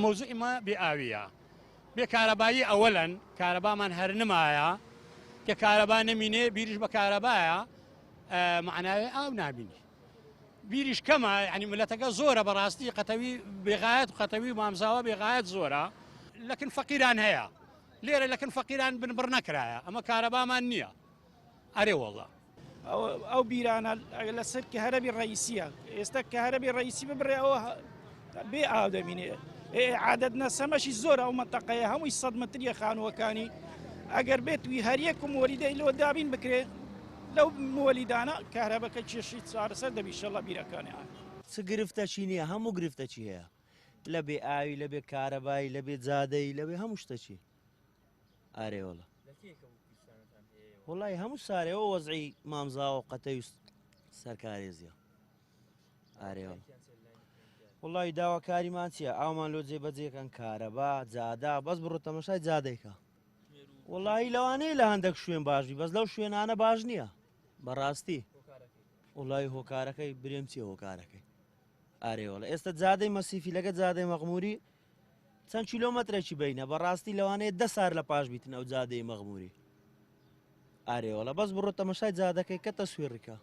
مەوزوعی مە بێ ئاویە بێ کارەبایی ئەوەلەن کارەبامان هەر نمایە کە کارەبا نەمینێ بیریش بە کارەبایە معناوێ ئاو نابینی بیریش کەمە ینی ملەتەکە زۆرە بەڕاستی قەتەوی بێغایەت قەتەوی مامزاوە بێغایەت زۆرە لەکن فەقیران هەیە لێرە لەکن فەقیران بنبڕ نەکرایە ئەمە کارەبامان نییە ئەرێ وەڵا. ئەو بیرانە لەسەر کەهرەبی ڕئیسیە ئێستا کەهرەبی ڕئیسی ببرێ ئەوە بێ ئاو دەبینێ عادەت نەسەمەشی زۆر ئەو مەتەقەیە هەمووی سە متریە خانووەکانی ئەگەر بێت وی هەریەک و مۆلیدەی لۆ دابین بکرێ لەو مۆلیدانە کارەبەکە کێشی چارەسەر دەبی شەڵە بیرەکانیان. چ گرفتەکی نییە هەموو گرفتەکی هەیە لە بێ ئاوی لە بێ کارەبایی لە بێ جادەی لە بێ هەموو شتەکی ئارێ وەڵا وڵی هەموو سارەوە وەزعی مامزاوە قەتەوی سەرکارێزیە ئارێ وڵی داواکاریمان چییە ئامان لۆ جێ بەجێکەن کارەبا جادا بەس بڕۆ تەمەشای جادەیکە وڵی لەوانەیە لە هەندێک شوێن باشبی بەس لەو شوێنانە باش نییە بەڕاستی وڵی هۆکارەکەی برێم چیە هۆکارەکەی ئارێوەڵە ئێستا جادەی مەسیفی لەگە جادەی مەغموری چەند کیلۆمەترێکی بینە بەڕاستی لەوانەیە دە سار لە پاش بیتن ئەو جادەی مەغموری ئارێوەڵە بەس بڕۆ تەمەشای جادەکەی کە تەسویڕیکە.